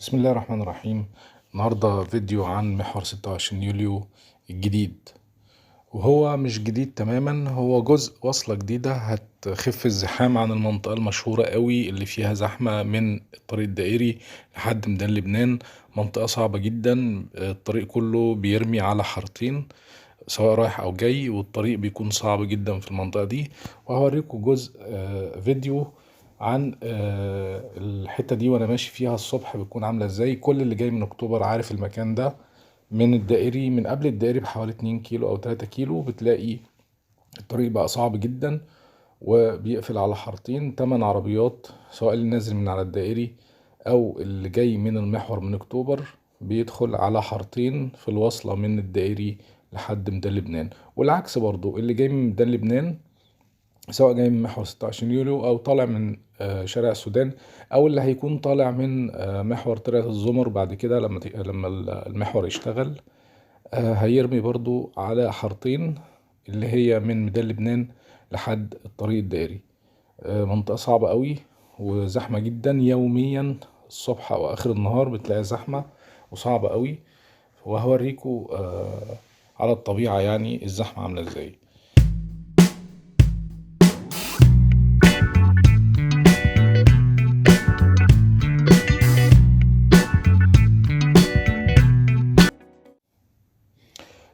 بسم الله الرحمن الرحيم. النهاردة فيديو عن محور 26 يوليو الجديد، وهو مش جديد تماما، هو جزء وصلة جديدة هتخف الزحام عن المنطقة المشهورة قوي اللي فيها زحمة من الطريق الدائري لحد ميدان لبنان. منطقة صعبة جدا، الطريق كله بيرمي على حارتين سواء رايح او جاي، والطريق بيكون صعب جدا في المنطقة دي. وهوريكم جزء فيديو عن الحتة دي وانا ماشي فيها الصبح بتكون عاملة ازاي. كل اللي جاي من اكتوبر عارف المكان ده، من الدائري، من قبل الدائري بحوالي 2 كيلو او 3 كيلو بتلاقي الطريق بقى صعب جدا وبيقفل على حارتين، 8 عربيات سواء اللي نازل من على الدائري او اللي جاي من المحور من اكتوبر بيدخل على حارتين في الوصلة من الدائري لحد ميدان لبنان. والعكس برضو اللي جاي من ميدان لبنان سواء جاي من محور 26 يوليو او طالع من شارع السودان، او اللي هيكون طالع من محور طلعت الزمر بعد كده لما المحور يشتغل، هيرمي برضو على حارتين اللي هي من ميدان لبنان لحد الطريق الدائري. منطقة صعبة قوي وزحمة جدا، يوميا الصبح او اخر النهار بتلاقي زحمة وصعبة قوي. وهوريكم على الطبيعة يعني الزحمة عاملة ازاي.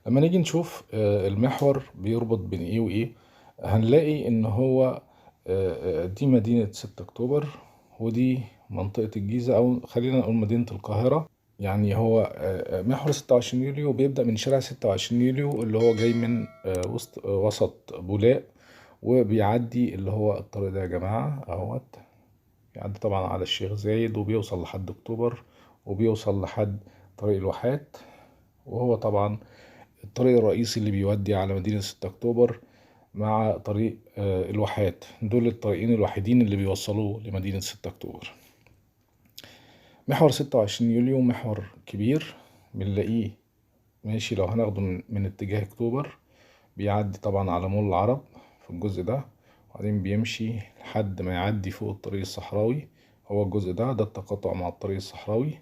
لما نيجي نشوف المحور بيربط بين ايه وايه، هنلاقي ان هو دي مدينة 6 اكتوبر ودي منطقة الجيزة، او خلينا نقول مدينة القاهرة. يعني هو محور 26 يوليو بيبدأ من شارع 26 يوليو اللي هو جاي من وسط بولاق، وبيعدي اللي هو الطريق ده يا جماعة اهوت، بيعدي طبعا على الشيخ زايد وبيوصل لحد اكتوبر وبيوصل لحد طريق الواحات، وهو طبعا الطريق الرئيسي اللي بيودي على مدينة 6 اكتوبر مع طريق الواحات. دول الطريقين الوحيدين اللي بيوصلوا لمدينة 6 اكتوبر. محور 26 يوليو محور كبير بنلاقيه ماشي لو هناخده من اتجاه اكتوبر، بيعدي طبعا على مول العرب في الجزء ده، وبعدين بيمشي لحد ما يعدي فوق الطريق الصحراوي، هو الجزء ده، ده التقاطع مع الطريق الصحراوي،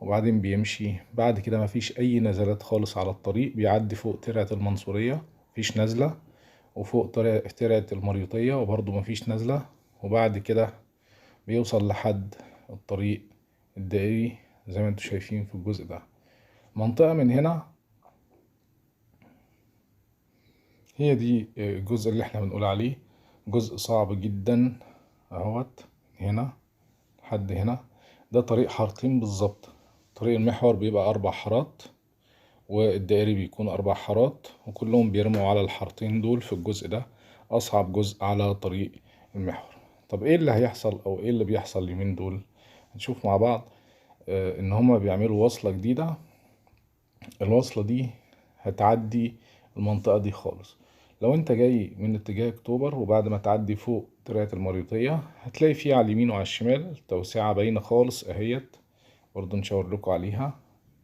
وبعدين بيمشي بعد كده مفيش اي نزلات خالص على الطريق، بيعدي فوق ترعة المنصورية مفيش نزلة، وفوق ترعة المريوطية وبرضو مفيش نزلة، وبعد كده بيوصل لحد الطريق الدائري زي ما انتوا شايفين في الجزء ده. منطقة من هنا هي دي الجزء اللي احنا بنقول عليه جزء صعب جدا اهوت، هنا لحد هنا ده طريق حارتين بالظبط. طريق المحور بيبقى 4 حارات والدائري بيكون 4 حارات، وكلهم بيرموا على الحارتين دول في الجزء ده، أصعب جزء على طريق المحور. طب ايه اللي هيحصل او ايه اللي بيحصل اليومين دول؟ هنشوف مع بعض. ان هما بيعملوا وصلة جديدة، الوصلة دي هتعدي المنطقة دي خالص. لو انت جاي من اتجاه اكتوبر وبعد ما تعدي فوق ترعة المريوطية هتلاقي فيه على اليمين وعلى الشمال توسعة باينة خالص اهيت، برضو نشاور لكم عليها،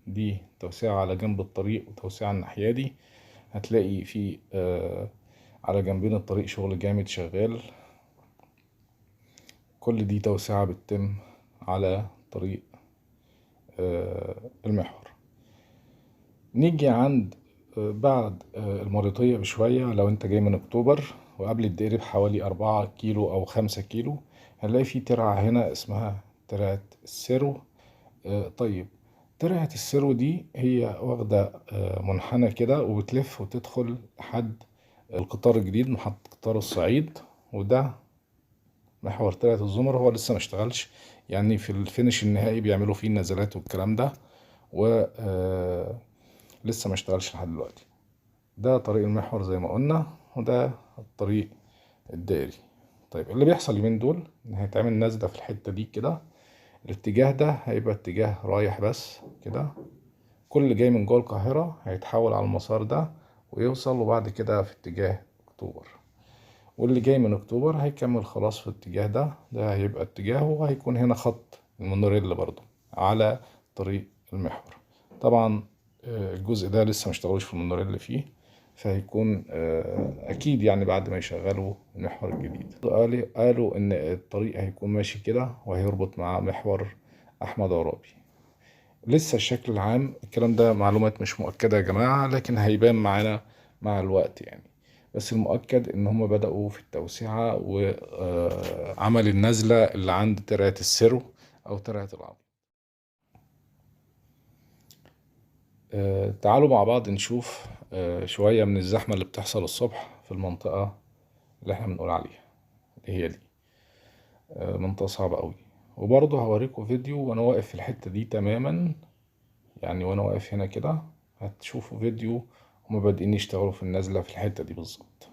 دي توسعة على جنب الطريق وتوسعة الناحية دي. هتلاقي في على جنبين الطريق شغل جامد شغال، كل دي توسعة بتتم على طريق المحور. نيجي عند بعد المريوطية بشوية، لو انت جاي من اكتوبر وقبل الدائري بحوالي 4 كيلو او 5 كيلو هنلاقي في ترعة هنا اسمها ترعة السرو. طيب ترعة السرو دي هي واخدة منحنى كده وبتلف وتدخل لحد القطار الجديد محطة قطار الصعيد، وده محور ترعة الزمر. هو لسه ما اشتغلش، يعني في الفينش النهائي بيعملوا فيه النزلات والكلام ده، و لسه ما اشتغلش لحد دلوقتي. ده طريق المحور زي ما قلنا، وده الطريق الدائري. طيب اللي بيحصل اليومين دول ان هيتعمل نزلة في الحتة دي كده، الاتجاه ده هيبقى اتجاه رايح بس كده، كل اللي جاي من جوه القاهرة هيتحول على المسار ده ويوصل، وبعد كده في اتجاه اكتوبر، واللي جاي من اكتوبر هيكمل خلاص في الاتجاه ده، ده هيبقى اتجاهه، وهيكون هنا خط المونوريل برضو على طريق المحور. طبعا الجزء ده لسه ما اشتغلوش في المونوريل فيه، فهيكون اكيد يعني بعد ما يشغلوا المحور الجديد. قالوا ان الطريق هيكون ماشي كده وهيربط مع محور أحمد عرابي. لسه الشكل العام الكلام ده معلومات مش مؤكدة يا جماعة، لكن هيبان معانا مع الوقت يعني. بس المؤكد ان هم بدأوا في التوسعة وعمل النزلة اللي عند ترعة السرو او ترعة العظم. تعالوا مع بعض نشوف شوية من الزحمة اللي بتحصل الصبح في المنطقة اللي احنا بنقول عليها اللي هي دي. منطقة صعبة قوي. وبرضه هوريكم فيديو وانا واقف في الحتة دي تماما، يعني وانا واقف هنا كده هتشوفوا فيديو هما بادئين يشتغلوا في النزلة في الحتة دي بالظبط.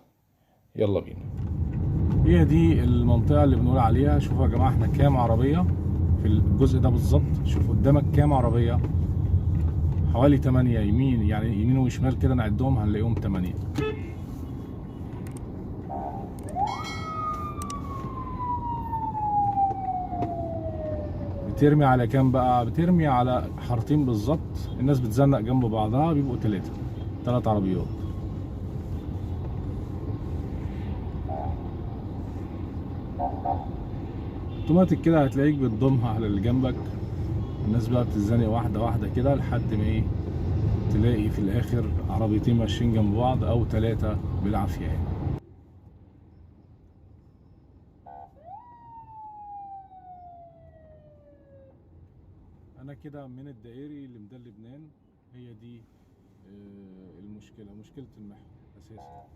يلا بينا. هي دي المنطقة اللي بنقول عليها. شوفوا يا جماعة احنا كام عربية في الجزء ده بالظبط. شوف قدامك كام عربية، حوالي 8 يمين، يعني يمين وشمال كده نعدهم هنلاقيهم 8. بترمي على كام بقى؟ بترمي على حارتين بالظبط، الناس بتزنق جنب بعضها، بيبقوا 3 عربيات. اوتوماتيك كده هتلاقيك بتضمها على اللي جنبك. الناس بقى بتتزنق واحدة واحدة كده لحد ما ايه، تلاقي في الاخر عربيتين ماشيين جنب بعض او 3 بالعافية يعني. انا كده من الدائري لميدان لبنان. هي دي المشكلة، مشكلة المحور اساسا.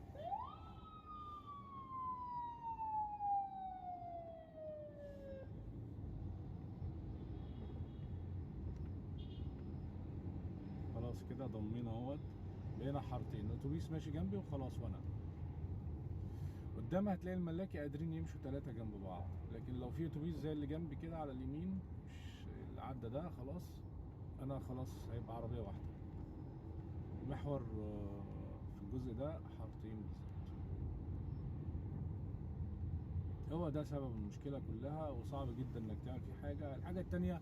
خلاص كده ضمينا اهوت، بقينا حارتين، الاتوبيس ماشي جنبي وخلاص، وانا قدام هتلاقي الملاكي قادرين يمشوا 3 جنب بعض. لكن لو في اتوبيس زي اللي جنبي كده على اليمين مش اللي عدى ده، خلاص انا خلاص هيبقى عربية واحدة. المحور في الجزء ده حارتين بالظبط. هو ده سبب المشكلة كلها، وصعب جدا انك تعمل فيه حاجة. الحاجة التانية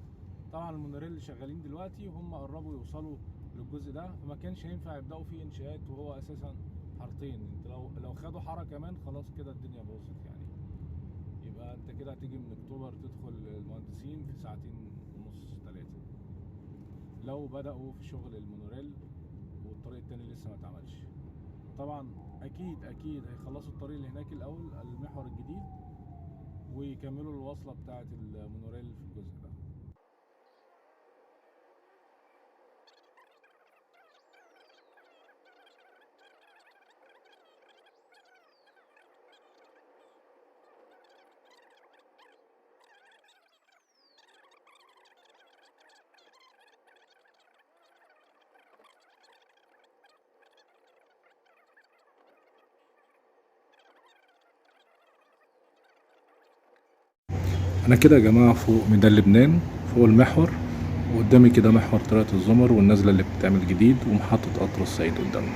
طبعا المونوريل اللي شغالين دلوقتي وهم قربوا يوصلوا للجزء ده، فما كانش هينفع يبداوا فيه انشاءات وهو اساسا حارتين. انت لو خدوا حارة كمان خلاص كده الدنيا باظت يعني. يبقى انت كده هتيجي من اكتوبر تدخل المهندسين في 2.5 3 لو بداوا في شغل المونوريل، والطريق التاني لسه ما اتعملش. طبعا اكيد اكيد هيخلصوا الطريق اللي هناك الاول، المحور الجديد، ويكملوا الوصلة بتاعه المونوريل في الجزء ده. انا كده يا جماعة فوق ميدان لبنان، فوق المحور، وقدامي كده محور طريقة الزمر والنزلة اللي بتعمل جديد، ومحطة قطر الصعيد قدامنا.